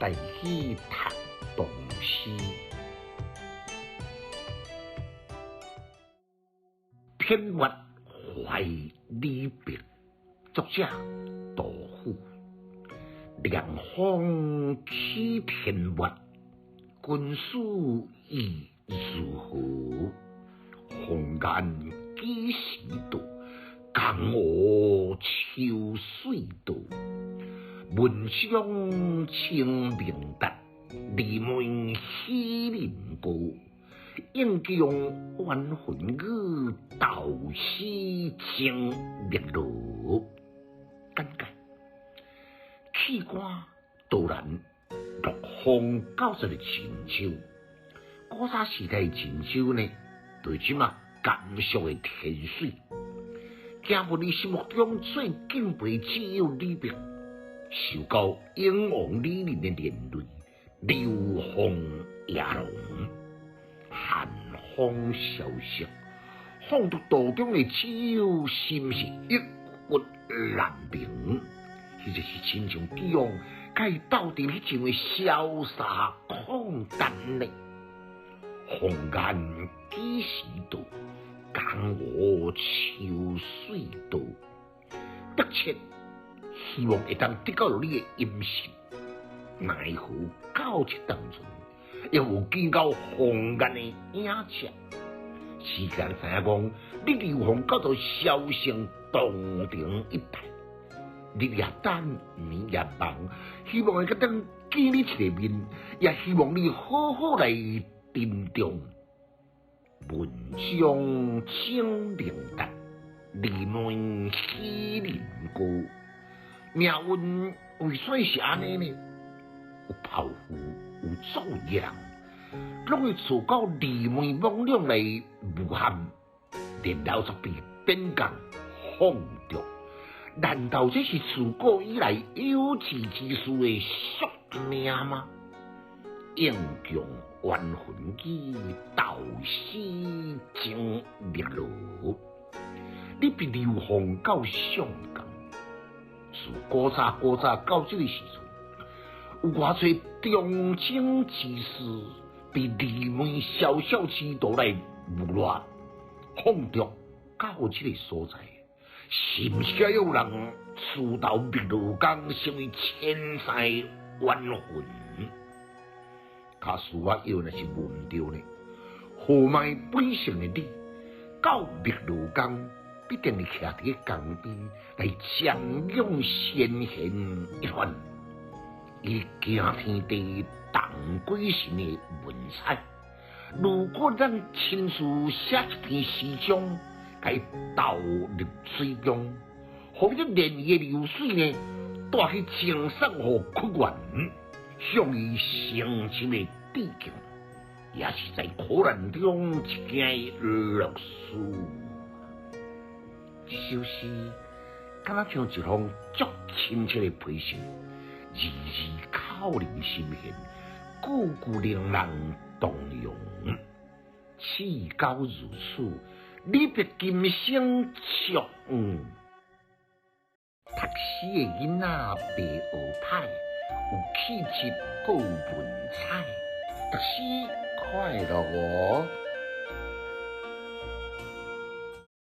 台語讀唐詩。天月懷李白，作者杜甫。涼風起天月，君思意如何？鴻雁幾時到？江湖秋水多。文章清明達，魑魅喜林高。應將冤魂語，投詩情汨羅。簡介：棄官投南落荒到這个秦州。古早時代秦州呢，就是這馬甘肅的天水。行入伊心目中最敬佩摯友李白，受到英王李林的連累，流放夜郎。寒風蕭瑟，放逐途中的摯友心是鬱鬱難平，彼個是親像帝王共伊鬥陣彼種的瀟灑曠蕩呢。鴻雁幾時到？江湖秋水多。迫切希望會當得到你的音信，奈何到這當陣，猶無見到鴻雁的影跡。時間知影講，你流放到做蕭城洞庭一帶，日夜等，暝夜望，希望會當見你一个面，也希望你好好來珍重。文章清明達，魑魅喜林高。命運為啥是按呢呢？有抱負、有作為的人，攏會受到魑魅魍魎來誣陷，然後就被貶降放逐。難道這是自古以來有志之士的宿命嗎？應將冤魂語，投詩情汨羅。你被流放到上港，自古早古早到這个時陣，有偌濟忠貞之士被魑魅蕭蕭之徒來誣賴放逐到這个所在，是毋是還有人自投汨羅江，成為千載冤魂？假使我藥若是問著呢，豪邁本性的你，到汨羅江必定會徛佇個江邊來瞻仰先賢一番，伊驚天地動鬼神的文采。如果咱親自寫一篇詩章，共伊投入水中，予這漣漪的流水呢，帶去贈送予屈原，向伊深深的致敬，也是在苦難中一件樂事。這首詩敢若像一封足親切的批信，字字扣人心弦，句句令人動容。事到如此，李白今生祝願。讀書的囡仔袂學歹，有氣質閣有文采，讀書快樂哦。